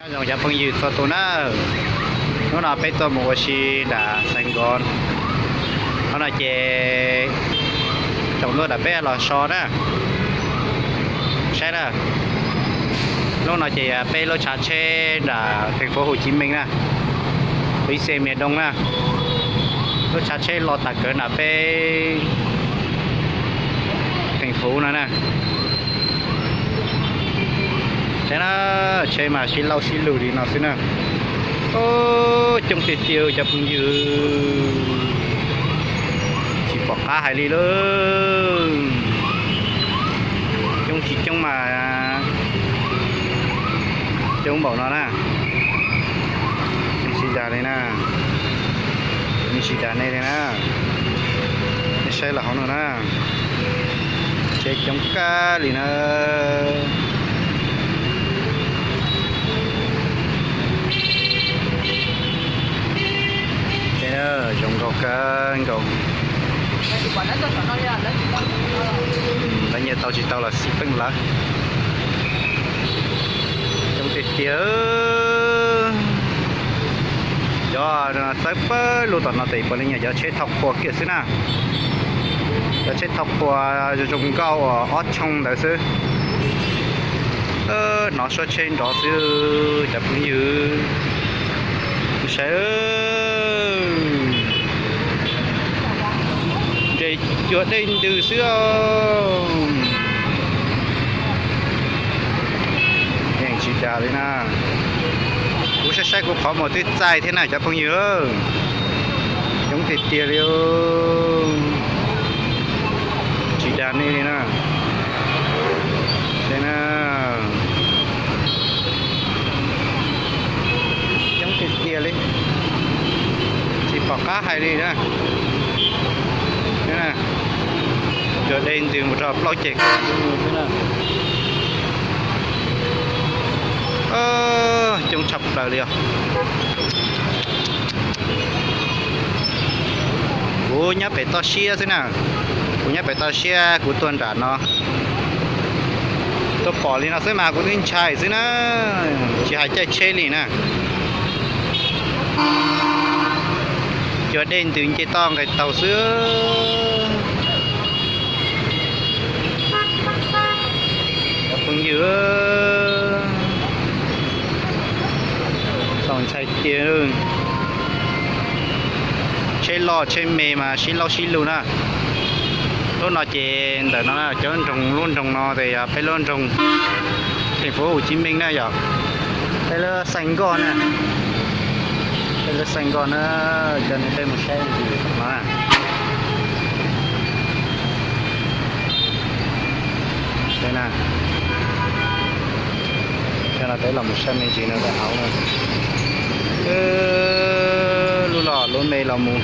Zoo cov phooj ywg txhua tus na, hnub no peb tuaj mus ua si nram Xais Nkos, hnub no ces tsoom tuaj nram peb los so na, saib na. Lub no ces peb lub tshav tsheb nram thành phố Hồ Chí Minh na, bến xe miền Đông na. Lub tshav tsheb los tag kawg nram peb thành phố no na. Saib na, tsheb mas sib laub sib lug li no xwb na. Coob tiag tiag cov phooj ywg, tsis pom qab hais li lauj. Coob tsis coob mas coob npaum no na. Tsis dag li na, tsis dag nej li na. Nej saib los hauv no na, tsheb coob kawg li na. Zoo nkauj kawg nkaus. Lawv nyiam tau tsis tau los xij peem lawv. Coob tiag tiag. Cov txawb pawg lug tom no tes puav leej yog cov tsheb thauj qhua kiag xwb na. Cov tsheb thauj qhua zoo nkauj ob tshooj ntawd xwb. Hnov suab tsheb nrov xwb cov phooj ywg. Saib, nres cuag dej ntws xwb. Yeej tsis dag li na. Kuv saib saib kuv qhov muag twb txaij thiab na cov phooj ywg. Coob tiag tiag li. Tsis dag nej li na. Saib na. Coob tiag tiag li, tsis pom qab hais li na. Cuag dej ntws mus rau plaub ceg xwb na. Coob tshaj plaws li os. Kuv nyob pem toj siab xwb na. Kuv nyob pem toj siab, kuv tuaj nram no, tuaj pom li no xwb mas kuv twb ntshai xwb na, tsis hais caij tsheb li na. Cuag dej ntws nce toj nqes taug xwb. Cov phooj ywg, txaus ntshai tiag. Tsheb loj tsheb me mas sib laub sib lug na. Lub no ces ntawm no cov nroog, lub nroog no ces yog peb lub nroog thành phố Hồ Chí Minh na yom. Peb lub Xais Nkos na, peb lub Xais Nkos na, coj nej peb mus saib no. Coj nej peb los mus saib me ntsis no rau hauv na. Lub loj lub me los mus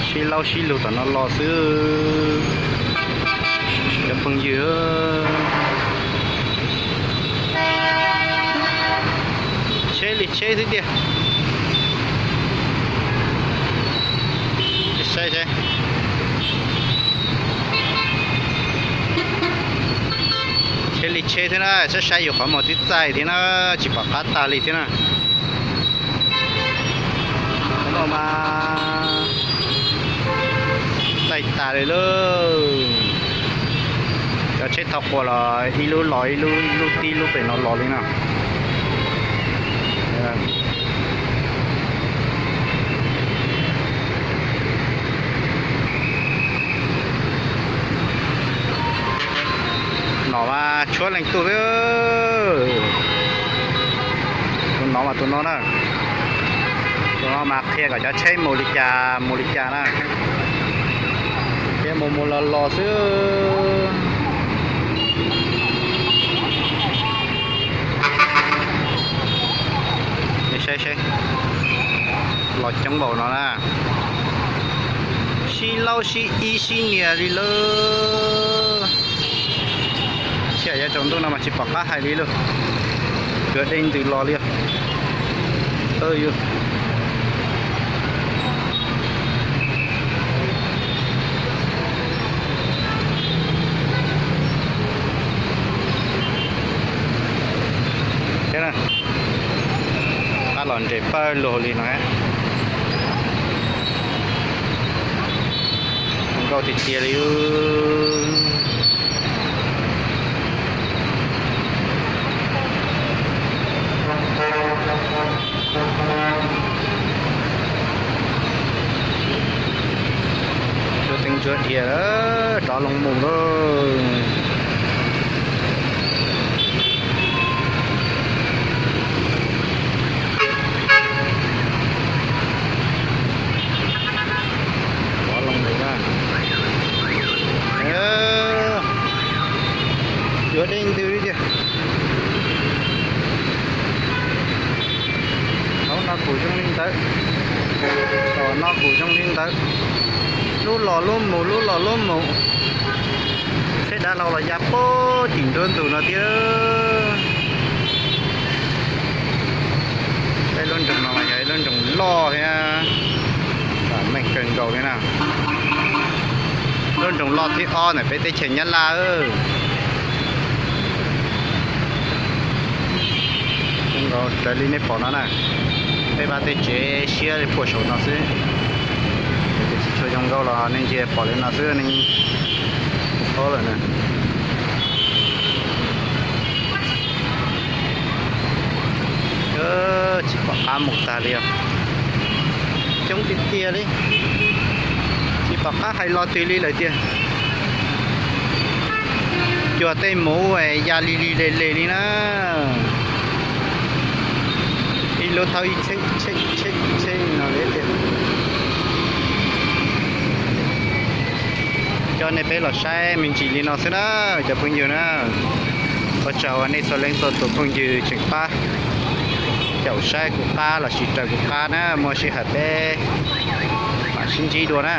sib laub sib lug tom no los xwb. Cov phooj ywg, tsheb li tsheb xwb tiag. Saib, tsheb li tsheb thiab na, saib saib yus qhov muag twb txaij thiab na, tsis pom qab tag li thiab na. Qhov no mas txaij tas li lauj. Cov tsheb thauj qhua los ib lub los ib lub, ib lub tib lub pem no los li no. No mas tshuav leej twg xwb. Tus no mas tus no na. Tus no mas qhia kom cov tsheb mus li cas mus li cas na. Qhia mus mus los los xwb. Saib seb, los coob npaum no na. Sib laub sib ib sib nias li lauj. Sia yov tsaus ntuj no mas tsis pom qab hais li lauj. Cuag dej ntws los li. Los nres pawg lug li no. Zoo nkauj tiag tiag li. Ntsuab teeb ntsuab dhia, rov loo mus lauj. Rov loo mus na. Yuav dej ntws li tiag. Hauv no kuj zoo li ntawd, tom no kuj zoo li ntawd. Lub los lub mus, lub los lub mus. Seb dav hlau los ya puag tim nruab ntug no thiab. Peb lub nroog no mas yog ib lub nroog loj thiab meej kawg nkaus li na. Lub nroog loj thib ob ntawm peb teb chaws Nyab Laj. Zoo nkaus raws li nej pom no na, peb pab tej tsev siab li puag saum no xwb. Ces tsis tshua zoo nkauj los nej ntsia pom li no xwb nej paub lawm na. Tsis pom qab mus tag li os. Coob tiag tiag li. Tsis pom qab hais lo twg li lawm tiag. Cuag tej muv ya li li le le li na. Ib lub thaub ib tsheb tsheb tsheb tsheb no li tiag. Coj nej peb los saib me ntsis li no xwb na cov phooj ywg na. Ua tsaug uas nej txhua leej txhua tus phooj ywg tseem pab caum saib kuv qab lossis raws kuv qab na, muaj sij hawm peb mam sib ntsib dua na.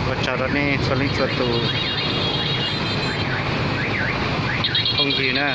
Ua tsaug rau nej txhua leej txhua tus phooj ywg na.